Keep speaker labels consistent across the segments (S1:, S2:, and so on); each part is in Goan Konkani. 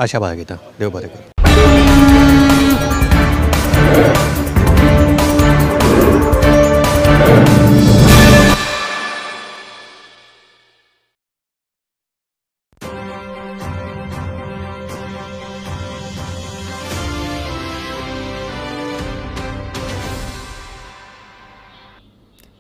S1: आशा बाळगिता. देव बरें करूं.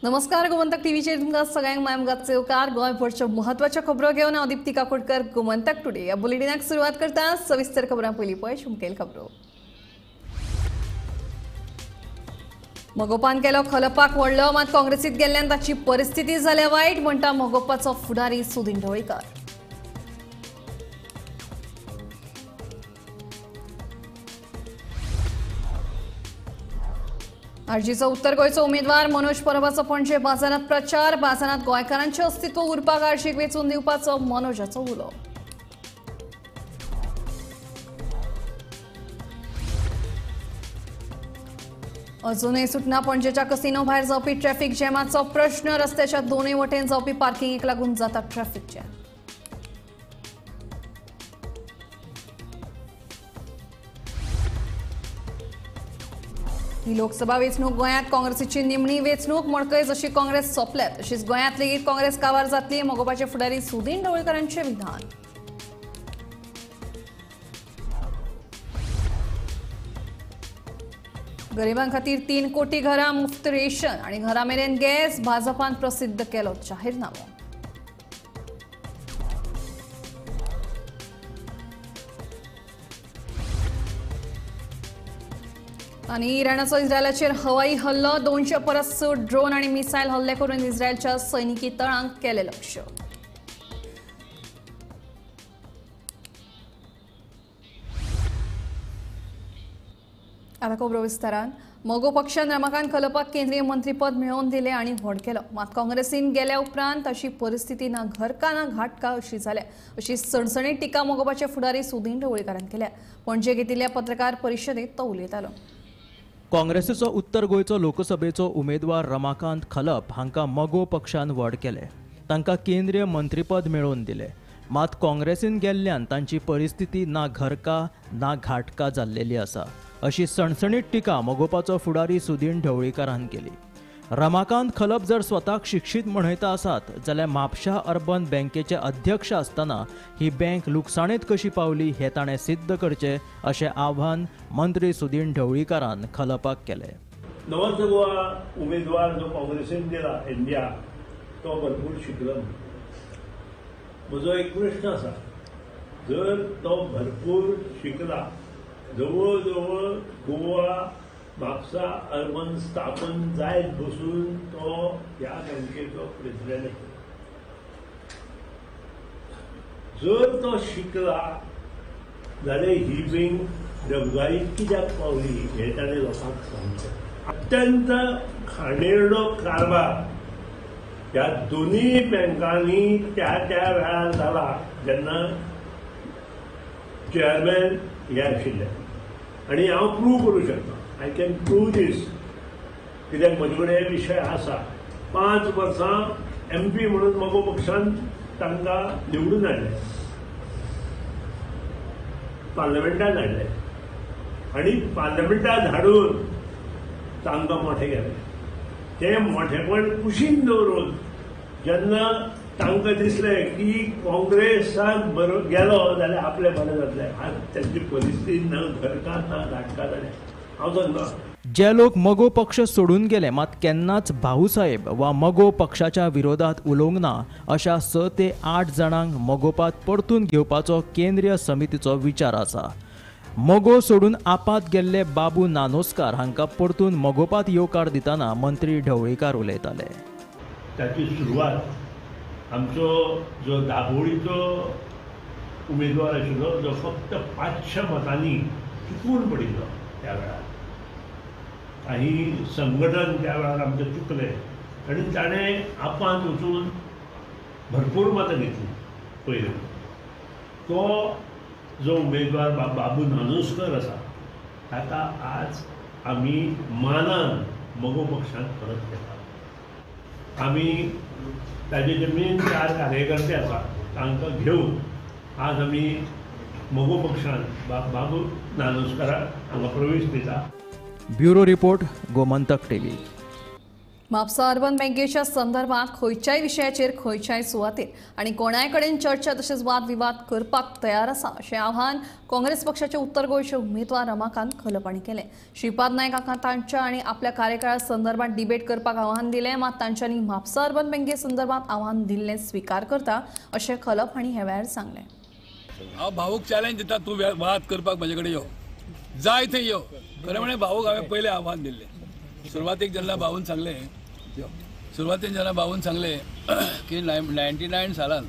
S2: नमस्कार, गोमंतक टीव्हीचेर तुमकां सगळ्यांक मायमगाचे उपकार. गोंयभरच्यो म्हत्वाच्यो खबरो घेवन हांव दीप्ती काकोडकर गोमंतक टुडे ह्या बुलेटिनाक सुरवात करता. सविस्तर खबरां पयलीं पळय मुखेल खबरो. मगोपान केलो खलपाक व्हडलो, मात काँग्रेसीत गेल्ल्यान ताची परिस्थिती जाल्या वायट म्हणटा मगोपाचो फुडारी सुदीन ढवळीकर. आरजीचो उत्तर गोंयचो उमेदवार मनोज परबाचो पणजे बाजारांत प्रचार. बाजारांत गोंयकारांचें अस्तित्व उरपाक आरजीक वेंचून दिवपाचो मनोजाचो उलो. अजूनय सुटना पणजेच्या कसिनो भायर जावपी ट्रॅफिक जॅमाचो प्रश्न. रस्त्याच्या दोनूय वटेन जावपी पार्किंगेक लागून जाता ट्रॅफिक जॅम. ही लोकसभा वेंचणूक गोंयांत काँग्रेसीची निमणी वेंचणूक. मडकय जशी काँग्रेस सोंपल्या तशीच गोंयांत लेगीत काँग्रेस काबार जातली, मगोपाचे फुडारी सुदीन ढवळीकरांचें विधान. गरिबां खातीर 3 कोटी घरां, मुफ्त रेशन आनी घरा मेरेन गॅस, भाजपान प्रसिद्ध केलो जाहीरनामो. आनी इराणाचो इस्रायलाचेर हवाई हल्लो. 200 परस चड ड्रोन आनी मिसायल हल्ले करून इस्रायलच्या सैनिकी तळांक केलें लक्ष. आतां खबरो विस्तारान. मगो पक्षान रमाकांत खलपाक केंद्रीय मंत्रीपद मेळोवन दिलें आनी व्हड केलो, मात काँग्रेसीन गेल्या उपरांत अशी परिस्थिती ना घरका ना घाटका अशी जाल्या अशी सणसणीत टिका मगोपाचे फुडारी सुदीन ढवळीकरान केल्या. पणजे घेतिल्ल्या पत्रकार परिशदेंत तो उलयतालो.
S3: काँग्रेसीचो उत्तर गोंयचो लोकसभेचो उमेदवार रमाकांत खलप हांकां मगो पक्षान व्हड केले. तांकां केंद्रीय मंत्रीपद मेळोवन दिलें, मात काँग्रेसीन गेल्ल्यान तांची परिस्थिती ना घरका ना घाटका जाल्लेली आसा अशी सणसणीत टिका मगोपाचो फुडारी सुदीन ढवळीकरान केली. रमाकांत खलप जर स्वताक शिक्षीत म्हणयता आसात जाल्यार म्हापशा अर्बन बँकेचे अध्यक्ष आसतना ही बँक लुकसाणेंत कशी पावली हें ताणें सिद्ध करचें अशें आव्हान मंत्री सुदीन ढवळीकरान खलपाक केलें.
S4: नॉर्थ गोवा उमेदवार जो काँग्रेसीन दिला इंडिया तो भरपूर शिकलो. म्हजो एक प्रश्न आसा, जर तो भरपूर शिकला, जवळ जवळ गोवा म्हापसा अर्बन स्थापन जायत बसून तो ह्या बँकेचो प्रेसिडेंट, जर तो शिकला जाल्यार ही बँक डबघाईत कित्याक पावली हें ताणें लोकांक सांगचें. अत्यंत खाणेरडो कारभार ह्या दोनूय बँकांनी त्या त्या वेळार जाला जेन्ना चेअरमॅन हे आशिल्ले. आनी हांव प्रूव करूं शकता, I can prove दीस, कित्याक म्हजे कडेन हे विशय आसा. 5 वर्सां एम पी म्हणून मगो पक्षान तांकां निवडून हाडले, पार्लमेंटान हाडले आनी पार्लमेंटान हाडून तांकां मोठे केले. ते मोठेपण कुशीन दवरून जेन्ना तांकां दिसलें की काँग्रेसाक बरो गेलो जाल्यार आपलें बरें जातलें, आज तांची परिस्थिती ना घरकात ना घाटका जाल्या. हांव सांगता,
S3: जे लोक मगो पक्ष सोडून गेले मात केन्नाच भाऊसाहेब वा मगो पक्षाच्या विरोधात उलोवंक ना अशा 6 ते 8 जाणांक मगोपात परतून घेवपाचो केंद्रीय समितीचो विचार आसा. मगो सोडून आपात गेल्ले बाबू नानोस्कार हांकां परतून मगोपात येवकार दितना मंत्री ढवळीकार उलयताले.
S4: ताची सुरवात आमचो जो दाबोळीचो उमेदवार आशिल्लो जो फक्त 500 मतांनी चुकून पडिल्लो त्या वेळार, काही संघटन त्या वेळार आमचें चुकलें आनी ताणें आपांत वचून भरपूर मतां घेतली. पयलें तो जो उमेदवार बाबू नानोस्कर आसा ताका आज आमी मानान मगो पक्षांत परत घेता. आमी ताजे जे मेन 4 कार्यकर्ते आसा तांकां घेवन आज आमी मगो पक्षान बाबू नानोस्काराक हांगा प्रवेश दिता.
S3: Bureau report, Gomantak TV.
S2: Mapusa urban बँकेच्या संदर्भात खंयच्याय विशयाचेर खंयच्याय सुवातेर आनी कोणाय कडेन चर्चा तशेंच वादविवाद करपाक तयार आसा अशें आव्हान काँग्रेस पक्षाचे उत्तर गोंयचे उमेदवार रमाकांत खलप हांणी केलें. श्रीपाद नायक हांकां तांच्या आनी आपल्या कार्यकाळा संदर्भात डिबेट करपाक आव्हान दिलें, मात तांच्यांनी म्हापसा अर्बन बँके संदर्भात आव्हान दिल्लें स्विकार करता अशें खलप हांणी ह्या वेळार सांगलें.
S1: हांव भाऊक चॅलेंज दिता, तूं वाद करपाक म्हजे कडेन यो, जाय थंय यो. खरें म्हणल्यार भाऊक हांवें पयलें आव्हान दिल्लें. सुरवातेक जेन्ना भाऊन सांगलें की 99 सालान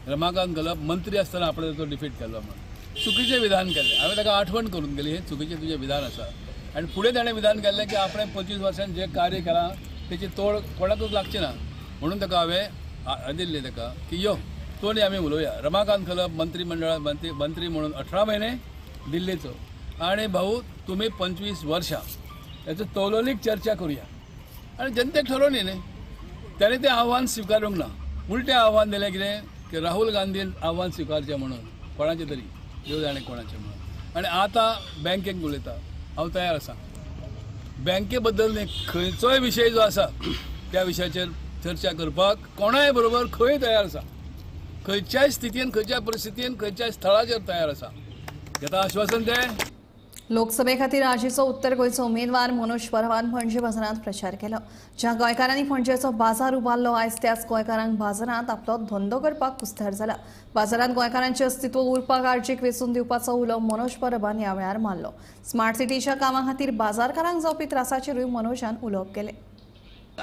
S1: रमाकांत खलप मंत्री आसतना आपणे तो डिफीट केलो म्हणून चुकीचें विधान केलें. हांवें ताका आठवण करून गेली, हें चुकीचें तुजें विधान आसा. आनी फुडें ताणें विधान केल्लें की आपणें 25 वर्सां जें कार्य केलां तेची तोड कोणाकूच लागची ना म्हणून ताका हांवें दिल्लें ताका की यो तो आनी आमी उलोवया. रमाकांत खलप मंत्रीमंडळात मंत्री म्हणून 18 म्हयने दिल्लीचो आनी भाऊ तुमी 25 वर्सां हेचो तौलनीक चर्चा करुया आनी जनतेक ठरोवनी न्ही. ताणें तें आव्हान स्विकारूंक ना, उलटें आव्हान दिलें कितें की राहुल गांधीन आव्हान स्विकारचें म्हणून कोणाचें तरी देव जाणें कोणाचें म्हणून. आनी आतां बँकेक उलयता, हांव तयार आसा बँके बद्दल न्ही खंयचोय विशय जो आसा त्या विशयाचेर चर्चा करपाक कोणाय बरोबर खंय तयार आसा, खंयच्याय स्थितीन खंयच्याय परिस्थितीन खंयच्याय स्थळाचेर तयार आसा. घेता आश्वासन तें.
S2: लोकसभे खातीर आजीचो उत्तर गोंयचो उमेदवार मनोज परबान पणजे बाजारांत प्रचार केलो. ज्या गोंयकारांनी पणजेचो बाजार उबारलो आयज त्याच गोंयकारांक बाजारांत आपलो धंदो करपाक कुस्तार जाला. बाजारांत गोंयकारांचें अस्तित्व उरपाक आर्जीक वेंचून दिवपाचो उलो मनोज परबान ह्या वेळार मारलो. स्मार्ट सिटीच्या कामा खातीर बाजारकारांक जावपी त्रासाचेरूय मनोजान उलोवप केलें.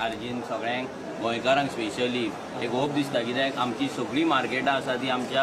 S5: आर्जीन सगळ्यांक गोंयकारांक स्पेशली एक होप दिसता कित्याक आमची सगळीं मार्केटां आसा ती आमच्या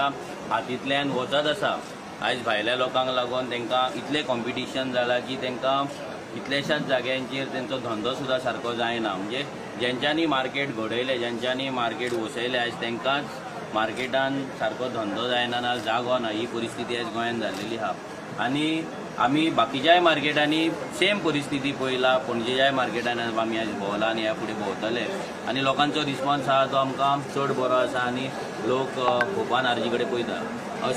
S5: हातींतल्यान वचत आसा. आयज भायल्या लोकांक लागून तांकां इतलें कॉम्पिटिशन जालां की तांकां कितल्याशाच जाग्यांचेर तेंचो धंदो सुद्दां सारको जायना. म्हणजे जेंच्यांनी मार्केट घडयलें, जेंच्यांनी मार्केट वसयलें, आयज तांकांच मार्केटान सारको धंदो जायना ना जागो ना, ही परिस्थिती आयज गोंयांत जाल्लेली आहा. आनी आमी बाकीच्याय मार्केटांनी सेम परिस्थिती पळयला, पणजेच्याय मार्केटांनी आमी आयज भोंवला आनी ह्या फुडें भोंवतले. आनी लोकांचो रिस्पॉन्स आहा तो आमकां चड बरो आसा आनी लोक होपान आर्जी कडेन पळयता.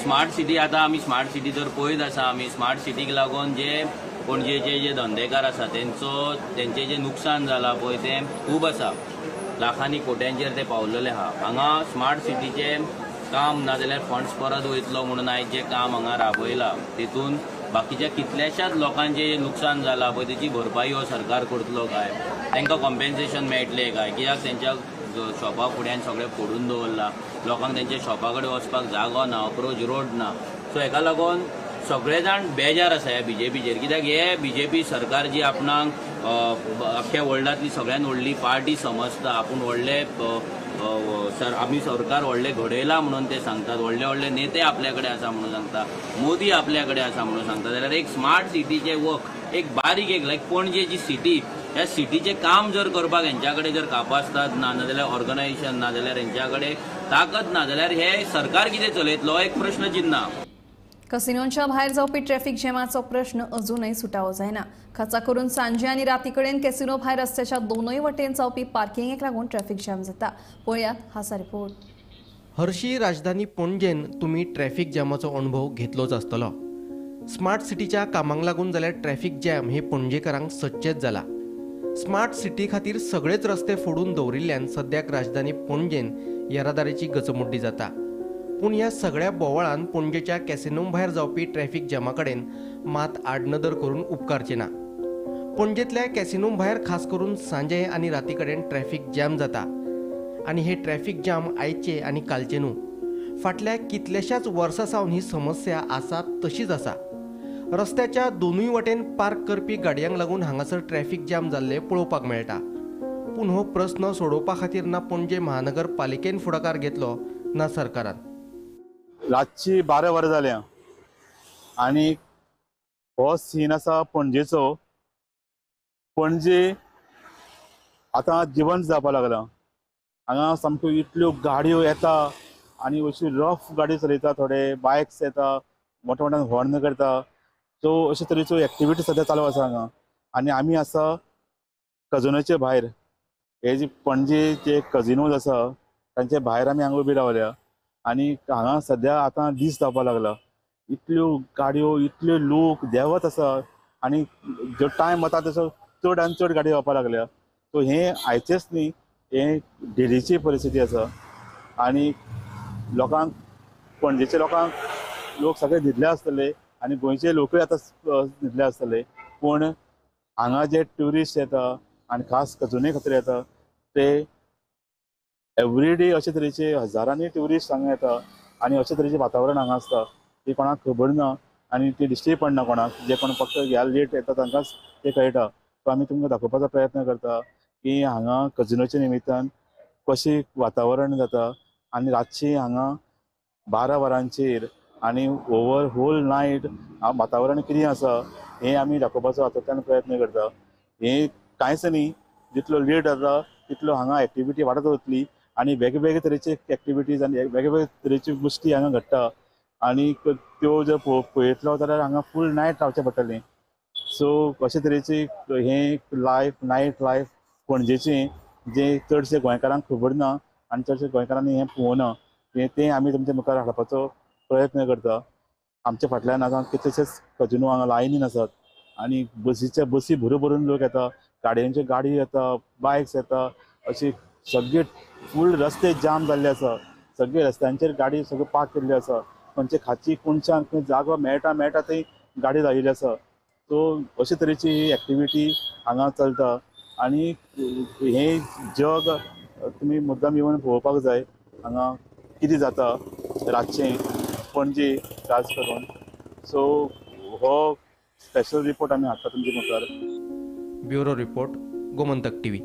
S5: स्मार्ट सिटी आतां आमी स्मार्ट सिटी जर पळयत आसा, आमी स्मार्ट सिटीक लागून जे पणजेचे जे धंदेकार आसा तेंचो तेंचें जें नुकसान जालां पळय तें खूब आसा, लाखांनी कोट्यांचेर ते पावलेले आहा. हांगा स्मार्ट सिटीचें काम ना जाल्यार फंड्स परत वयतलो म्हणून आयज जें काम हांगा राबयलां तेतून बाकीच्या कितल्याशाच लोकांचें नुकसान जालां पळय तेची भरपाई हो सरकार करतलो काय, तांकां कॉम्पेन्सेशन मेळटलें काय, कित्याक तेंच्या शॉपा फुड्यान सगळें फोडून दवरलां, लोकांक तेंच्या शॉपा कडेन वचपाक जागो ना, अप्रोच रोड ना. सो हेका लागून सगळे जाण बेजार आसा ह्या बीजेपीचेर, कित्याक हे बीजेपी सरकार जी आपणाक अख्ख्या वर्ल्डांतली सगळ्यान व्हडली पार्टी समजता, आपूण व्हडले आमी सरकार व्हडलें घडयलां म्हणून ते सांगतात, व्हडले व्हडले नेते आपल्या कडेन आसा म्हणून सांगता, मोदी आपल्या कडेन आसा म्हणून सांगता, जाल्यार एक स्मार्ट सिटीचें वर्क एक बारीक एक लायक पणजे जी सिटी ह्या सिटीचें काम जर करपाक हेंच्या कडेन जर कापास्ताद ना, नाजाल्यार ऑर्गनायझेशन ना, जाल्यार हेंच्या कडेन ताकद ना, जाल्यार हे सरकार कितें चलयतलो एक प्रश्न चिन्ह.
S2: कसिनोंच्या भायर जावपी ट्रॅफिक जॅमाचो प्रश्न अजूनय सुटावो जायना. खासा करून सांजे आनी राती कडेन कॅसिनो भायर रस्त्याच्या दोनूय वटेन जावपी पार्किंगेक लागून ट्रॅफिक जॅम जाता. पळयात हाचा रिपोर्ट.
S6: हरशी राजधानी पणजेन तुमी ट्रॅफिक जॅमाचो अणभव घेतलोच आसतलो. स्मार्ट सिटीच्या कामांक लागून जाल्यार ट्रॅफिक जॅम हे पणजेकारांक सदचेंच जाला. स्मार्ट सिटी खातीर सगळेच रस्ते फोडून दवरिल्ल्यान सद्याक राजधानी पणजेन येरादारीची गचमुड्डी जाता. पूण ह्या सगळ्या बोवाळान पणजेच्या कॅसिनो भायर जावपी ट्रॅफिक जॅमा कडेन मात आडनदर करून उपकारचें ना. पणजेंतल्या कॅसिनो भायर खास करून सांजे आनी राती कडेन ट्रॅफिक जॅम जाता आनी हे ट्रॅफिक जॅम आयचे आनी कालचे न्हू, फाटल्या कितल्याशाच वर्सां सावन ही समस्या आसा तशीच आसा. रस्त्याच्या दोनूय वटेन पार्क करपी गाडयांक लागून हांगासर ट्रॅफिक जॅम जाल्लें पळोवपाक मेळटा. पूण हो प्रस्न सोडोवपा खातीर ना पणजे महानगरपालिकेन फुडाकार घेतलो ना सरकारान.
S7: रातची 12 वरां जाल्या आनी हो सीन आसा पणजेचो. पणजे आतां जिवंत जावपाक लागला. हांगा सामक्यो इतल्यो गाडयो येता आनी अशी रफ गाडी चलयता, थोडे बायक्स येता, मोठ्या मोठ्यान हॉर्न करता. सो अशे तरेच्यो एक्टिविटी सद्या चालू आसा हांगा. आनी आमी आसा कजिनोचे भायर. हे जे पणजे जे कजिनोज आसा तांचे भायर आमी हांगा उबी रावल्या आनी हांगा सद्या आतां दीस जावपाक लागला. इतल्यो गाडयो, इतल्यो लोक देंवत आसा आनी जो टायम वता तसो चड आनी चड गाडी येवपाक लागल्या. सो हें आयचेंच न्ही, हें डेलीची परिस्थिती आसा. आनी लोकांक, पणजेच्या लोकांक, लोक सगळे न्हिदले आसतले आनी गोंयचे लोकूय आतां न्हिदले आसतले. पूण हांगा जे ट्युरिस्ट येता आनी खास कजुने खातीर येता ते एवरीडे अशे तरेचे हजारांनी ट्युरिस्ट हांगा येता आनी अशे तरेचें वातावरण हांगा आसता ती कोणाक खबर ना आनी ती दिश्टी पडना कोणाक. जे कोण फक्त ह्या लेट येता तांकांच ते कळटा. सो आमी तुमकां दाखोवपाचो प्रयत्न करता की हांगा कजिनोच्या निमित्तान कशें वातावरण जाता आनी रातची हांगा 12 वरांचेर आनी ओवर होल नायट वातावरण कितें आसा हें आमी दाखोवपाचो हातूंतल्यान प्रयत्न करता. हें कांयच न्ही, जितलो लेट जाता तितलो हांगा एक्टिविटी वाडत वतली आनी वेगवेगळे तरेचे एक्टिविटीज आनी वेगवेगळे तरेच्यो गोश्टी हांगा घडटा आनी त्यो जर पळयतलो जाल्यार हांगा फूल नायट रावचें पडटलें. सो अशे तरेची हें लायफ, नायट लायफ पणजेचें जें चडशे गोंयकारांक खबर ना आनी चडशे गोंयकारांनी हें पळोवना, तें आमी तुमच्या मुखार हाडपाचो प्रयत्न करता. आमच्या फाटल्यान आतां कितलेशेच कजिनो हांगा लायनीन आसात आनी बसीच्या बसी भरून भरून लोक येता, गाडयांच्यो गाडी येता, बायक्स येता, अशी सगळे फूल रस्ते जाम जाल्ले आसा. सगळे रस्त्यांचेर गाडी सगळ्यो पार्क केल्ल्यो आसा. खंयचे खाची कोणच्यान खंय जागो मेळटा मेळटा थंय गाडी लायिल्ली आसा. सो अशे तरेची ही एक्टिविटी हांगा चलता आनी हें जग तुमी मुद्दाम येवन पळोवपाक जाय हांगा कितें जाता रातचें पणजे खास करून. सो हो स्पेशल रिपोर्ट आमी हाडटा तुमचे मुखार.
S6: Bureau report, Gomantak TV.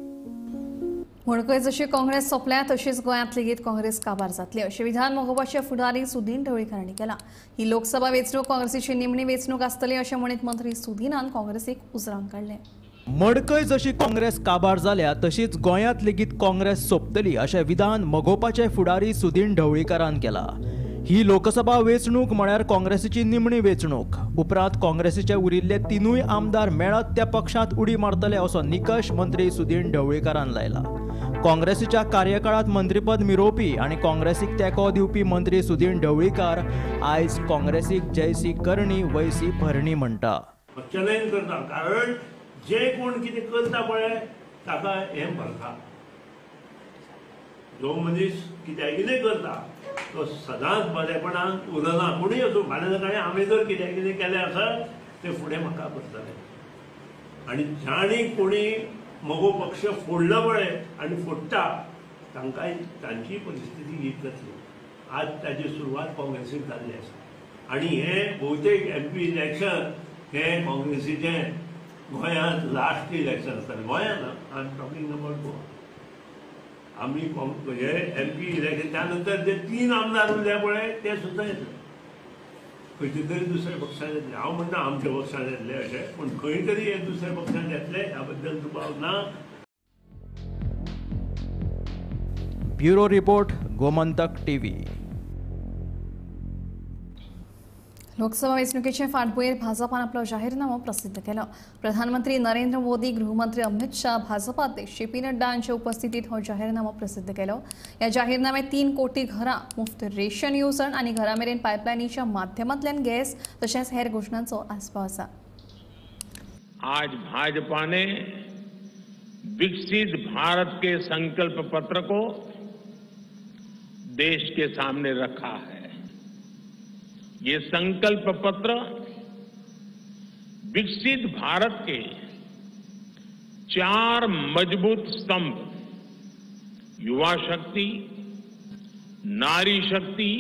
S2: Madkai जशी काँग्रेस सोंपल्या तशीच गोंयांत लेगीत काँग्रेस काबार जातली अशें विधान मगोपाचे फुडारी सुदीन ढवळीकर हांणी केलां. ही लोकसभा वेंचणूक काँग्रेसीची निमणी वेंचणूक आसतली अशें म्हणीत मंत्री सुदीनान काँग्रेसीक उजरावन काडलें.
S3: मडकय जशी काँग्रेस काबार जाल्या तशीच गोंयांत लेगीत काँग्रेस सोंपतली अशें विधान मगोपाचे फुडारी सुदीन ढवळीकरान केलां. ही लोकसभा वेंचणूक म्हळ्यार काँग्रेसीची निमणी वेंचणूक. उपरांत काँग्रेसीचे उरिल्ले 3 आमदार मेळत त्या पक्षांत उडी मारतले असो निकश मंत्री सुदीन ढवळीकरान लायला. काँग्रेसीच्या कार्यकाळांत मंत्रीपद मिरोवपी आनी काँग्रेसीक तेंको दिवपी मंत्री सुदीन ढवळीकार आयज काँग्रेसीक जैसी करणी वैसी भरणी म्हणटा.
S4: चॅलेंज करता, कारण जे कोण कितें करता पळय ताका हें भरता. जो मनीस कित्याक कितें करता तो सदांच बरेपणान उरना. कोणूय आसूं, फाल्यां सकाळीं आमी जर कित्याक कितें केलें आसत तें फुडें म्हाका भरतलें. आनी जांणी कोणी मगो पक्ष फोडला पळय आनी फोडटा तांकांय तांची परिस्थिती हीच जातली. आज ताची सुरवात काँग्रेसीक जाल्ली आसा आनी हें भोवतेक एमपी इलेक्शन हें काँग्रेसीचें गोंयांत लास्ट इलेक्शन आसतलें. गोंयांत I am talking about Goa. आमी हे एमपी इलेक्शन त्या नंतर जे 3 आमदार उरले पळय ते सुद्दां येतले खंयचे तरी दुसऱ्या पक्षान येतले. हांव म्हणना आमच्या पक्षान येतले अशें, पूण खंय तरी हे दुसऱ्या पक्षान येतले ह्या बद्दल दुबाव ना.
S3: Bureau report, Gomantak TV.
S2: Lok Sabha वेंचणुकेचे फाटभुंयेर भाजपान आपलो जाहीरनामो प्रसिद्ध केलो. प्रधानमंत्री नरेंद्र मोदी, गृहमंत्री अमित शाह, भाजपा अध्यक्ष जे पी नड्डा हांचे उपस्थितीत हो जाहीरनामो प्रसिद्ध केलो. ह्या जाहीरनाम्यात 3 कोटी घरां, मुफ्त रेशन येवजण आनी घरा मेरेन पायपलायनीच्या माध्यमांतल्यान गॅस तशेंच हेर घोशणांचो आस्पाव आसा.
S8: आज भाजपा ने विकसित भारत के संकल्प पत्र को देश के सामने रखा है. ये संकल्प पत्र विकसित भारत के 4 मजबूत स्तंभ, युवा शक्ति, नारी शक्ति,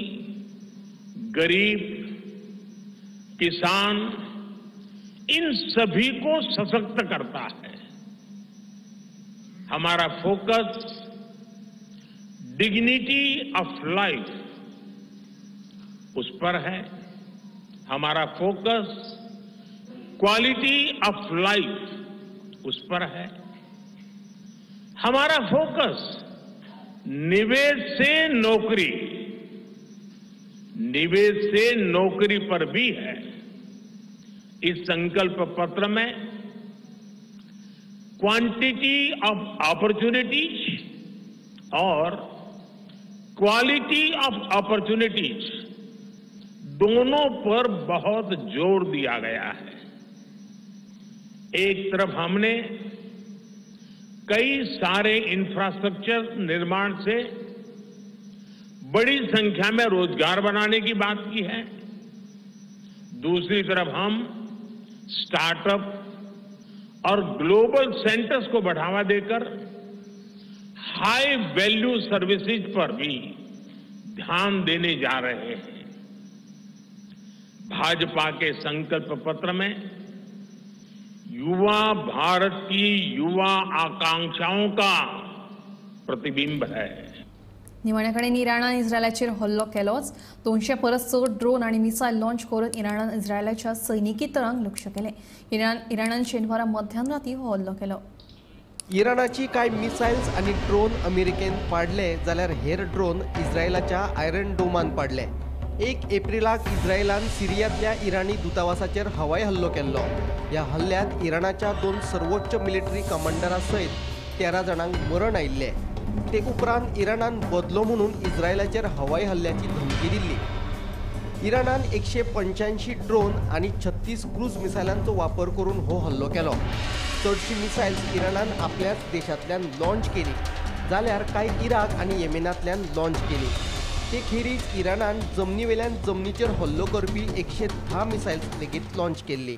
S8: गरीब, किसान, इन सभी को सशक्त करता है। हमारा फोकस डिग्निटी ऑफ लाइफ उस पर है। हमारा फोकस क्वालिटी ऑफ लाइफ उस पर है। हमारा फोकस निवेश से नौकरी, निवेश से नौकरी पर भी है। इस संकल्प पत्र में quantity of opportunities Aur quality of opportunities दोनों पर बहुत जोर दिया गया है। एक तरफ हमने कई सारे इंफ्रास्ट्रक्चर निर्माण से बड़ी संख्या में रोजगार बनाने की बात की है, दूसरी तरफ हम स्टार्टअप और ग्लोबल सेंटर्स को बढ़ावा देकर हाई वैल्यू सर्विसेज पर भी ध्यान देने जा रहे हैं। भाजपा के संकल्प पत्र में युवा भारत की युवा आकांक्षाओं का प्रतिबिंब है।
S2: निमाणे कडेन इराणान इस्रायलाचेर हल्लो केलोच। 200 परस चड ड्रोन आनी मिसायल लॉन्च करून इराणान इस्रायलाच्या सैनिकी तळांक लक्ष्य केलें। इराणान शेनवारा मध्यान राती हो हल्लो केलो।
S6: इराणाची कांय मिसायल्स आनी ड्रोन अमेरिकेन पाडले जाल्यार हेर ड्रोन इस्रायलाच्या आयरन डोमान पाडले। 1 एप्रिलाक इस्रायलान सिरियांतल्या इराणी दूतावासाचेर हवाई हल्लो केल्लो। ह्या हल्ल्यांत इराणाच्या 2 सर्वोच्च मिलिटरी कमांडरा सयत 13 जाणांक मरण आयिल्लें। ते उपरांत इराणान बदलो म्हणून इस्रायलाचेर हवाई हल्ल्याची धमकी दिल्ली। इराणान 185 ड्रोन आनी 36 क्रूज मिसायलांचो वापर करून हो हल्लो केलो। चडशी मिसायल्स इराणान आपल्याच देशांतल्यान लॉन्च केली जाल्यार कांय इराक आनी येमेनांतल्यान लॉन्च केली। ते खेरीज इराणान जमनीवेल्यान जमनीचेर हल्लो करपी 110 मिसायल्स लेगीत लॉन्च केल्ली।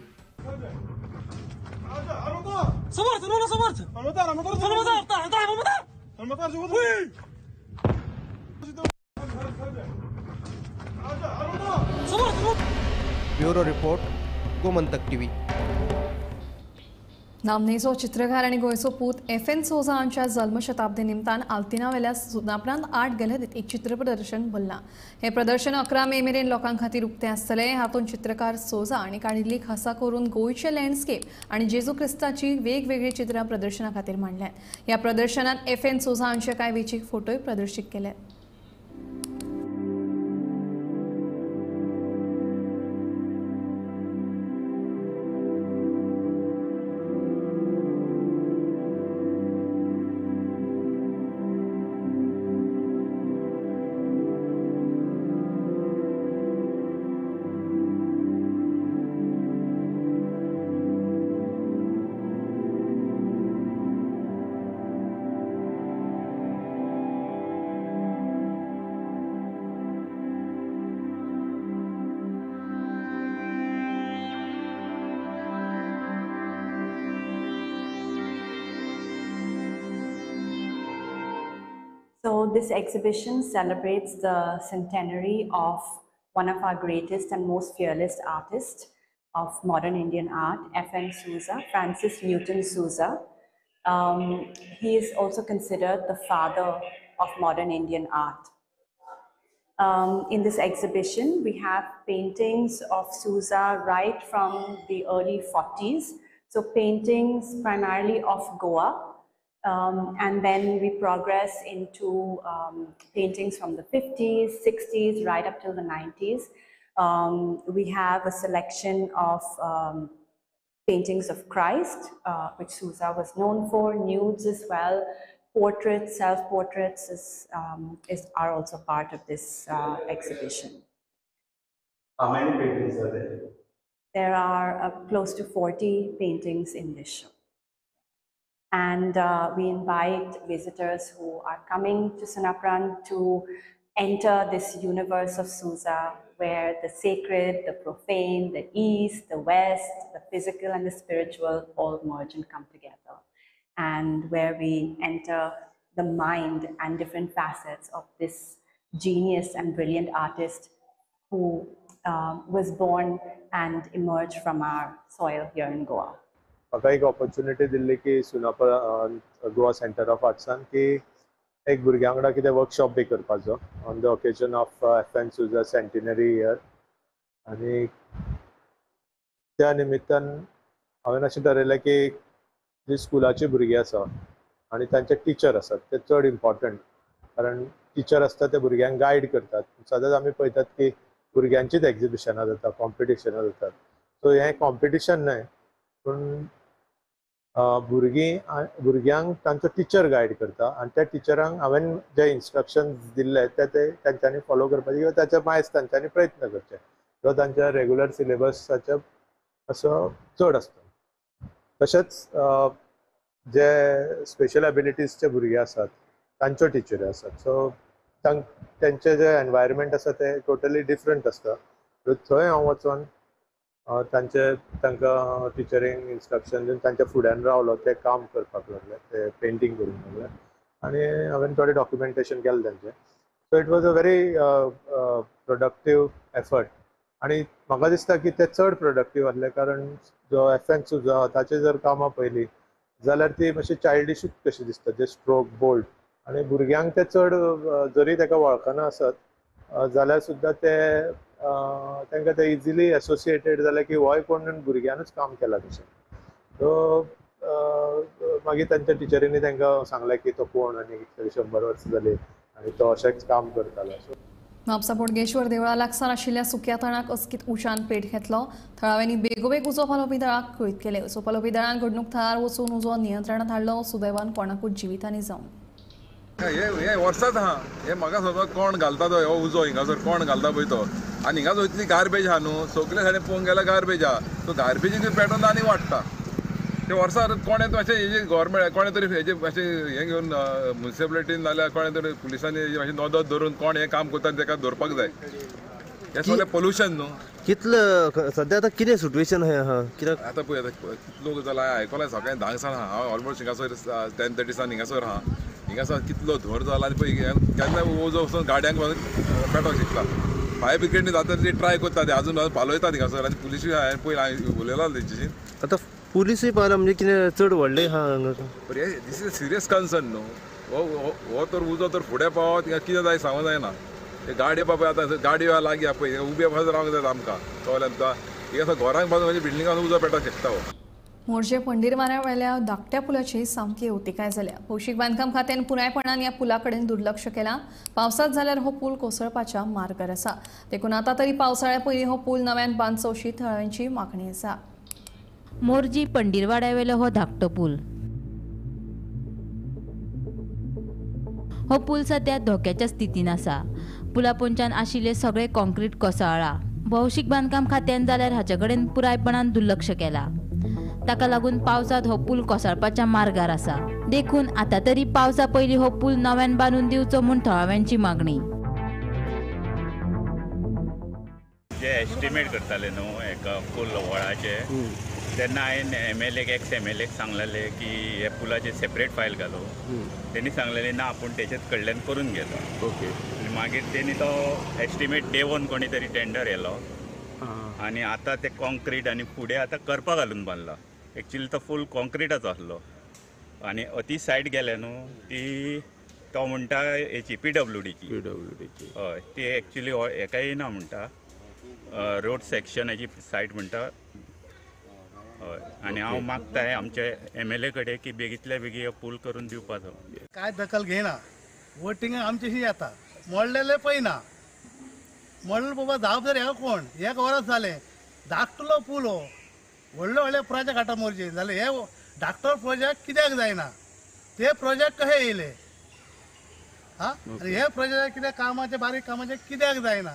S6: Bureau report, Gomantak TV.
S2: नामनेचो चित्रकार आनी गोंयचो पूत एफ.एन. सोझा हांच्या जल्मशताब्दी निमतान आल्तिनावेल्या सुनापरांत आर्ट गॅलरीत एक चित्र प्रदर्शन भरलां। हें प्रदर्शन 11 मे मेरेन लोकां खातीर उक्तें आसतलें। हातूंत चित्रकार सोझा हांणी काडिल्ली खासा करून गोंयचें लँडस्केप आनी जेजू क्रिस्ताची वेगवेगळीं चित्रां प्रदर्शना खातीर मांडल्यात। ह्या प्रदर्शनांत एफ.एन. सोझा हांचे कांय वेंचीक फोटोय प्रदर्शीत केल्यात।
S9: So this exhibition celebrates the centenary of one of our greatest and most fearless artists of modern Indian art, F.N. Souza, Francis Newton Souza. He is also considered the father of modern Indian art. In this exhibition, we have paintings of Souza right from the early 40s. So paintings primarily of Goa. And then we progress into paintings from the 50s, 60s, right up till the 90s. We have a selection of paintings of Christ, which Souza was known for, nudes as well, portraits, self-portraits are also part of this exhibition.
S10: How many paintings are there?
S9: There are close to 40 paintings in this show. And we invite visitors who are coming to Sunaparant to enter this universe of Souza, where the sacred, the profane, the East, the West, the physical and the spiritual all merge and come together, and where we enter the mind and different facets of this genius and brilliant artist who was born and emerged from our soil here in Goa.
S10: म्हाका एक ऑपॉर्च्युनिटी दिल्ली की सुनापरांत गोवा सेंटर ऑफ आर्ट्सान की एक भुरग्यां वांगडा कितें वर्कशॉप बी करपाचो on the occasion of F N. Souza centenary year. आनी त्या निमित्तान हांवें अशें ठरयलें की जी स्कुलाची भुरगीं आसा आनी तांचे टिचर आसात ते चड इम्पॉर्टंट, कारण टिचर आसता ते भुरग्यांक गायड करतात. सदांच आमी पळयतात की भुरग्यांचीच एग्जिबिशनां जाता, कॉम्पिटिशनां जातात. सो हें कॉम्पिटिशन न्हय, पूण भुरगीं भुरग्यांक तांचो टिचर गायड करता आनी त्या टिचरांक हांवें जे इन्स्ट्रक्शन्स दिल्ले ते तांच्यांनी फॉलो करपाचे किंवा ताचे मायज तांच्यांनी प्रयत्न करचे. जो तांच्या रेगुलर सिलेबसाच्या असो चड आसता. तशेंच जे स्पेशल एबिलिटीजचे भुरगे आसात तांच्यो टिचरी आसात. सो तांचे जे एनवायरमेंट आसा ते टोटली डिफरंट आसता. थंय हांव वचोन तांचे तांकां टिचरींक इन्स्ट्रक्शन दिवन तांच्या फुड्यान रावलो, ते काम करपाक लागले, ते पेंटींग करूंक लागले आनी हांवें थोडें डॉक्युमेंटेशन केलें तांचें. So it was a very productive effort आनी म्हाका दिसता की ते चड प्रोडक्टीव आसले कारण जो एफ.एन. सुजा ताचे जर कामां पळयली जाल्यार ती मातशी चायल्डिशूच कशी दिसता, जे स्ट्रोक बोल्ड आनी भुरग्यांक ते चड जरी ताका वळखना आसत जाल्यार सुद्दां ते तांकां ते इजिली एसोसिएटेड जाले की होय कोण भुरग्यानूच काम केलां तशें. सो मागीर तांच्या टिचरींनी तांकां सांगलें की तो कोण आनी 100 वर्सां जाली आनी तो अशेंच काम करतालो. सो
S2: म्हापसा बोडगेश्वर देवळा लागसार आशिल्ल्या सुक्या तणाक अचकीत उज्यान पेट घेतलो. थळाव्यांनी बेगोबेग उजो पालोवपी दळाक कळीत केलें. उजो पालोवपी दळान घडणूक थळार वचून उजो नियंत्रणांत हाडलो. सुदैवान कोणाकूच जिवितांनी जावंक
S11: हे वर्साच आहा. हे म्हाका समज कोण घालता तो हो उजो हिंगासर कोण घालता पळय तो, आनी हिंगासर इतली गार्बेज आहा न्हू, सगळे सायडीन पळोवंक गेल्यार गार्बेज आहा. सो गार्बेजीक पेटोवन आनी वाडटा. ते वर्सा कोणें मातशें हेजे गव्हर्मेंट कोणें तरी हेजे मातशें हें घेवन म्युनिसिपलिटीन नाल्यार कोणें तरी पुलिसांनी मातशें नदर धरून कोण हें काम करता तेका धरपाक जाय. हें सगळें पोल्युशन न्हू.
S12: कितले सद्या आतां कितें सिट्युएशन आहा कित्याक
S11: आतां पळय आतां कितलो जाला आयकलां सकाळीं 10 सावन आहा. हांव ऑलमोस्ट हिंगासर 10:30 सावन हिंगासर आहा. हिंगासर कितलो धुंवर जाला आनी पळय केन्ना उजो वचून गाडयांक पेटोवंक शकता. फायर ब्रिगेडनी जाता ती ट्राय करता, ते आजून पालयतात हिंगासर आनी पुलिसूय हांवें पयलीं हांवें उलयला तेंच्याशी.
S12: आतां पुलिसूय पावला म्हणजे कितें चड व्हडलें आहा हांगा.
S11: This is a serious concern न्हू. हो तर उजो तर फुडें पावत हिंगा कितें जाय सांगूंक जायना. ते गाडयो बाबा आतां गाडयो लागीं आहा पळय उबे पासून रावंक जाता आमकां कळ्ळें आमकां. हिंगासर घरांक पासून म्हणजे बिल्डिंगान उजो पेटोवंक शकता हो.
S2: मोरजे पंडीरवाऱ्या धाकट्या पुलाची सामकी अवतिकाय जाल्या. भौशीक बांदकाम खात्यान पुरायपणान ह्या पुला कडेन दुर्लक्ष केलां. पावसांत जाल्यार हो पूल कोसळपाच्या मार्गार आसा. देखून आतां तरी पावसाळ्या पयलीं हो पूल नव्यान बांदचो अशी थळाव्यांची मागणी आसा.
S13: मोरजी पंडीरवाड्यावेलो हो धाकटो पूल. हो पूल सद्या धोक्याच्या स्थितीन आसा. पुला पोंच्यान आशिल्ले सगळे कॉन्क्रीट कोसळ्ळा. भौशीक बांदकाम खात्यान जाल्यार हाचे कडेन पुरायपणान दुर्लक्ष केलां. ताका लागून पावसांत हो पूल कोसळपाच्या मार्गार आसा. देखून आतां तरी पावसा पयलीं हो पूल नव्यान बांदून दिवचो म्हूण थळाव्यांची मागणी.
S14: जे एस्टिमेट करताले न्हू एका फूल वळाचे तेन्ना हांवें एम एल एक एक्स एम एल एक सांगलेलें की हे पुलाचे सेपरेट फायल घालो. तेणी सांगलेलें ना आपूण तेचेच कडल्यान करून घेता.
S12: ओके.
S14: आनी मागीर तेणी तो एस्टिमेट देंवोन कोणी तरी टेंडर येलो आनी आतां ते कॉन्क्रीट आनी फुडें आतां करपा घालून बांदला. एक्चुली तो फूल कॉन्क्रिटाचो आसलो आनी अती सायड गेले न्हू ती तो म्हणटा हेची पी डब्ल्यू डीची. हय, ती एक्चुली हेका येना म्हणटा रोड सेक्शन हेची सायड म्हणटा. हय, आनी हांव मागताय आमच्या एम एल ए कडेन की बेगींतल्या बेगीन हो पूल करून दिवपाचो.
S15: काय दखल घेयना, वोटिंग आमच्याशी येता, मोडलेले पळयना. मोडलें बाबा जबाबदार ह्या कोण? एक वरस जालें धाकटलो पूल हो व्हडले व्हडले प्रोजेक्ट हाडटा मोरजे जाल्यार हे धाकटो प्रोजेक्ट कित्याक जायना? ते प्रोजेक्ट कशे येयले? हा, आनी हे प्रोजेक्ट कित्याक कामाचे बारीक कामाचे कित्याक जायना?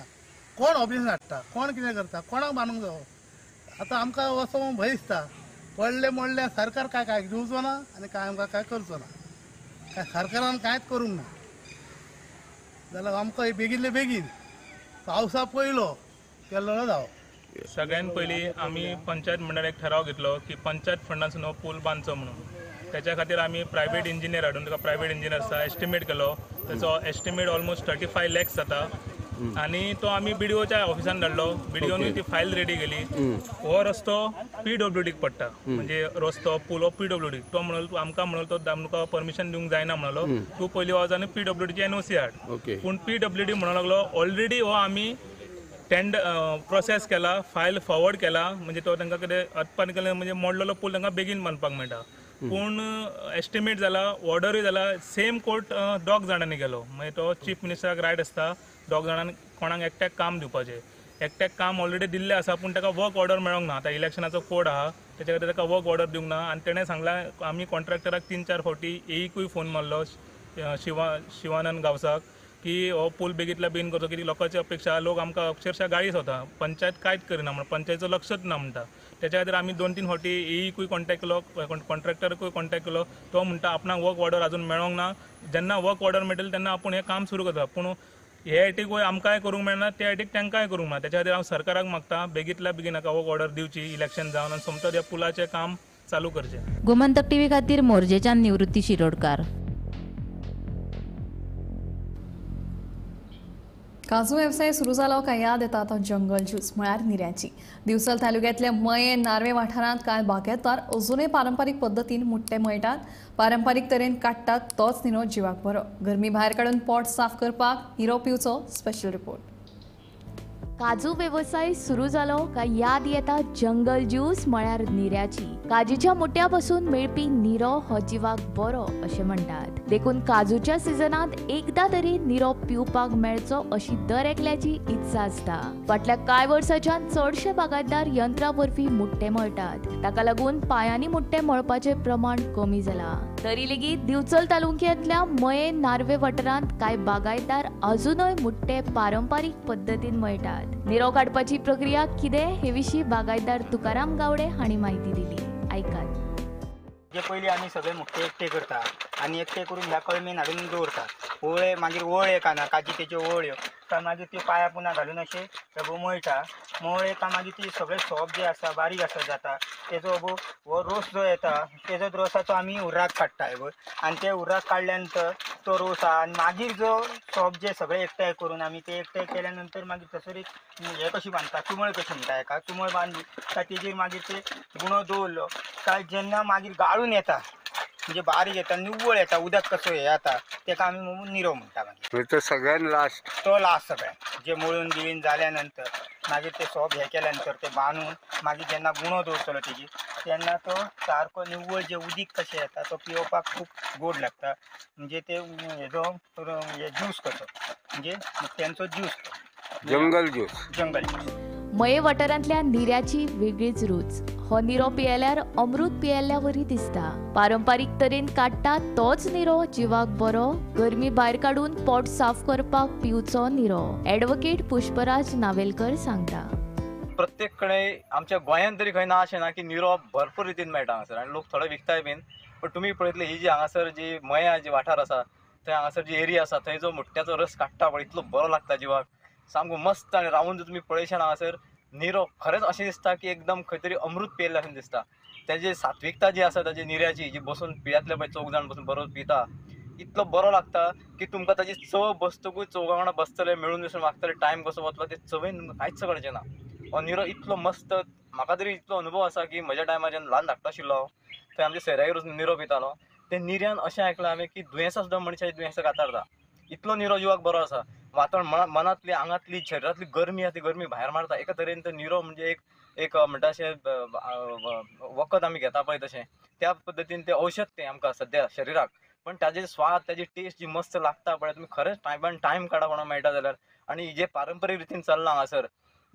S15: कोण ऑब्जेक्शन हाडटा, कोण कितें करता, कोणाक बांदूंक जावो? आतां आमकां असो भंय दिसता पडले मोडले सरकार काय काय दिवचो ना आनी काय आमकां काय करचो ना. काय सरकारान कांयच करूंक ना जाल्यार आमकां बेगीनले बेगीन पावसा पयलो केल्लो जावो.
S16: सगळ्यात पयलीं आमी पंचायत मंडळान एक ठराव घेतलो की पंचायत फंडांसून हो पूल बांदचो म्हणून. त्याच्या खातीर आमी प्रायवेट इंजिनियर हाडून ताका प्रायवेट इंजिनियर आसा एस्टिमेट केलो. तेचो एस्टिमेट ऑलमोस्ट 35 लॅक्स जाता आनी तो आमी बीडीओच्या ऑफिसान धाडलो. बीडीओनूय ती फायल रेडी केली. हो रस्तो पी डब्ल्यू डीक पडटा, म्हणजे रस्तो पूल हो पी डब्ल्यू डीक. तो म्हणलो आमकां म्हणलो तो आमकां परमिशन दिवंक जायना म्हणलो, तूं पयलीं वच आनी पी डब्ल्यू डीची एनओसी हाड. पूण पी डब्ल्यू डी म्हणूंक लागलो ऑलरेडी हो आमी टेंडर प्रोसेस केला, फायल फॉरवर्ड केला, म्हणजे तो तांकां कितें अदपान केलें म्हणजे मोडलेलो पूल तांकां बेगीन बांदपाक मेळटा. पूण एस्टिमेट जाला, ऑर्डरूय जाला, सेम कोर्ट दोग जाणांनी गेलो. मागीर तो चीफ मिनिस्टराक रायट आसता दोग जाणांनी कोणाक एकट्याक काम दिवपाचें. एकट्याक काम ऑलरेडी दिल्लें आसा पूण ताका वर्क ऑर्डर मेळोंक ना. आतां इलेक्शनाचो कोड आहा तेच्या खातीर ताका वर्क ऑर्डर दिवंक ना. आनी तेणें सांगलां आमी कॉन्ट्रॅक्टराक 3-4 फावटी एईकूय फोन मारलो, शिवानंद गांवसाक, की हो पूल बेगीतल्या बेगीन करचो, कित्याक लोकांची अपेक्षा, लोक आमकां अक्षरशः गाळी सोदता, पंचायत कांयच करिना म्हणून, पंचायतीचो लक्षच ना म्हणटा. तेच्या खातीर आमी 2-3 फावटी एईकूय कॉन्टेक्ट केलो, कॉन्ट्रॅक्टरकूय कॉन्टेक्ट केलो. तो म्हणटा आपणाक वर्क ऑर्डर अजून मेळोंक ना, जेन्ना वर्क ऑर्डर मेळटली तेन्ना आपूण हें काम सुरू करता. पूण हे हेटीकूय आमकांय करूंक मेळना, त्या हेटीक तांकांय करूंक मेळना. तेच्या खातीर हांव सरकाराक मागता बेगीतल्या बेगीन हाका वर्क ऑर्डर दिवची, इलेक्शन जावन आनी सोमतोच ह्या पुलाचें काम चालू करचें.
S13: गोमंतक टीव्ही खातीर मोरजेच्यान निवृत्ती शिरोडकार.
S2: काजू वेवसाय सुरू जालो काय याद येता तो जंगल ज्यूस म्हळ्यार निऱ्याची. दिवचल तालुक्यांतल्या मये नार्वे वाठारांत कांय बागेतदार अजूनय पारंपारीक पद्दतीन मुट्टे मळटात. पारंपारीक तरेन काडटात तोच निरो जिवाक बरो. गरमी भायर काडून पोट साफ करपाक निरो पिवचो. Special report.
S17: काजू वेवसाय सुरू जालो काय याद येता जंगल ज्यूस म्हळ्यार निऱ्याची. काजीच्या मुट्या पासून मेळपी निरो हो जिवाक बरो अशें म्हणटात. देखून काजूच्या सिजनांत एकदा तरी निरो पिवपाक मेळचो अशी दर एकल्याची इत्सा आसता. फाटल्या कांय वर्सांच्यान चडशे बागायतदार यंत्रा वरवीं मुट्टे मळटात. ताका लागून पांयांनी मुट्टे मळपाचें प्रमाण कमी जालां. तरी लेगीत दिवचल तालुक्यांतल्या मये नार्वे वाठारांत कांय बागायतदार अजुनय मुट्टे पारंपारीक पद्दतीन मळटात. निरो काडपाची प्रक्रिया कितें हे विशीं बागायतदार तुकाराम गावडे हांणी म्हायती दिली. आयकात.
S18: जे पयलीं आमी सगळे मुट्टे एकटे करता आनी एकटे करून ह्या कळमेन हाडून दवरता. ओळे मागीर ओळे काना काजी तेच्यो ओळ्यो काय मागीर त्यो पांया पुना घालून अशें अबो मळटा. मळ्ळे काय मागीर ती सगळे सोप जे आसा बारीक आसा जाता तेजो अबो हो रोस जो येता तेजो रोसाचो आमी उर्राक काडटा अबो. आनी ते उर्राक काडल्या नंतर तो रोस आहा आनी मागीर जो सोप जे सगळे एकठांय करून आमी ते एकठांय केल्या नंतर मागीर थंयसर एक हें कशी बांदता, चुमळ कशी म्हणटा हेका, चुमळ बांदली काय तेजेर मागीर ते गुणो दवरलो काय जेन्ना मागीर गाळून येता म्हणजे बारीक येता निव्वळ येता उदक कसो हे येता तेका आमी निरो म्हणटा. मागीर
S19: तो सगळ्यान लास्ट,
S18: तो लास्ट सगळ्यान जे मळून बिळून जाल्या नंतर मागीर ते सोप हे केल्या नंतर ते बांदून मागीर जेन्ना गुणो दवरतलो तेजी तेन्ना तो सारको निव्वळ जे उदीक कशें येता तो पिवपाक खूब गोड लागता. म्हणजे ते हेजो ज्यूस कसो म्हणजे तेंचो juice,
S19: jungle juice,
S18: jungle juice.
S17: Mayem वाठारांतल्या निऱ्याची वेगळीच रूच. हो निरो पियेल्यार अमृत पियेल्ल्या वरी दिसता. पारंपारीक तरेन काडटा तोच निरो जिवाक बरो. गरमी भायर काडून पोट साफ करपाक पिवचो निरो. ॲडव्होकेट पुष्पराज नावेलकर सांगता.
S20: प्रत्येक कडेन आमच्या गोंयांत तरी खंय ना अशें ना की निरो भरपूर रितीन मेळटा हांगासर आनी लोक थोडे विकताय बीन. पण तुमी पळयतले ही जी हांगासर जी मया जी वाठार आसा थंय हांगासर जी एरिया आसा थंय जो मुट्ट्याचो रस काडटा पळय इतलो बरो लागता जिवाक सामको मस्त. आनी रावून जर तुमी पळयशात हांगासर निरो खरेंच अशें दिसता की एकदम खंय तरी अमृत पियेल्लें अशें दिसता. तेजी सात्विकता जी आसा ताजी निऱ्याची जी बसून पियातले पळय चौग जाण बसून बरो पिता इतलो बरो लागता की तुमकां ताजी चव बसतकूच चौगां वांगडा बसतले मेळून मिसळून वागतले टायम कसो वतलो ते चवयन तुमकां कांयच कळचें ना. हो निरो इतलो मस्त, म्हाका तरी इतलो अनुभव आसा की म्हज्या टायमार जेन्ना ल्हान धाकटो आशिल्लो हांव थंय आमच्या सोयऱ्यागेर वचून निरो पितालो. ते निऱ्यान अशें आयकलां हांवें की दुयेंसां सुद्दां मनशाची दुयेंसां कातारता. इतलो निरो जिवाक बरो आसा. वातावरण मनांतली आंगांतली शरिरांतली गरमी आसा ती गरमी भायर मारता. एका तरेन तो निरो म्हणजे एक एक म्हणटा अशें वखद आमी घेता पळय तशें त्या पद्दतीन तें औशध तें आमकां सद्या शरिराक. पण ताजे स्वाद ताजी टेस्ट जी मस्त लागता पळय तुमी खरेंच टायमान टायम काडा कोणाक मेळटा जाल्यार. आनी जे पारंपरीक रितीन चल्लां हांगासर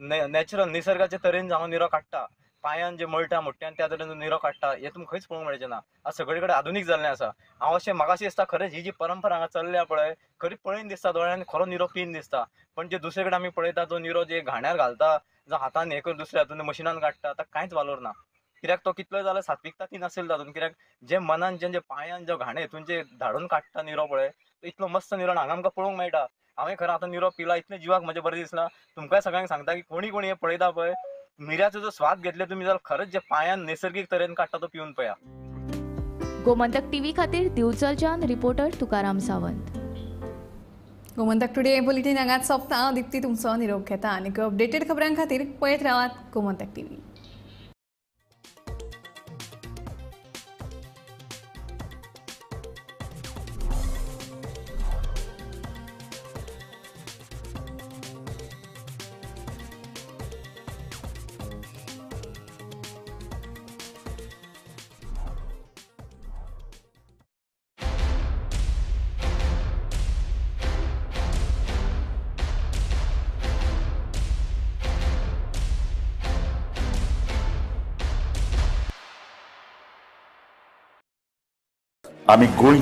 S20: नॅचरल निसर्गाचे तरेन जावन निरो काडटा, पांयान जे मळटा मुट्ट्यान त्या तरेन निरो काडटा हें तुमकां खंयच पळोवंक मेळचें ना. आतां सगळे कडेन आधुनीक जाल्लें आसा. हांव अशें म्हाका अशें दिसता खरेंच ही जी परंपरा हांगा चल्ल्या पळय खरी पळयन दिसता दोळ्यान खरो निरो पीन दिसता. पण जे दुसरे कडेन आमी पळयता तो निरो जे घाण्यार घालता जावं हातान हें करून दुसऱ्या हातून मशिनान काडटा ताका कांयच वालोर ना. कित्याक तो कितलो जाल्यार सात्विकता ती नासली तातूंत. कित्याक जे मनान जे पांयान जो घाणे हितून जे धाडून काडटा निरो पळय तो इतलो मस्त निरो हांगा आमकां पळोवंक मेळटा. हांवें खरें आतां निरो पिला इतलें जिवाक म्हजें बरें दिसलां. तुमकांय सगळ्यांक सांगता की कोणी कोणी हें पळयता पळय निऱ्याचो जो स्वाद घेतले तुमी जाल्यार खरेंच जे पांयान नैसर्गीक तरेन काडटा तो पिवन पळया.
S17: गोमंतक टीव्ही खातीर दिवचलच्यान reporter Tukaram Sawant.
S2: Gomantak today bulletin हांगाच सोंपता. हांव दीप्ती तुमचो निरोप घेता आनी अपडेटेड खबरां खातीर पळयत रावात गोमंतक टीव्ही.
S21: आमी गोंयचे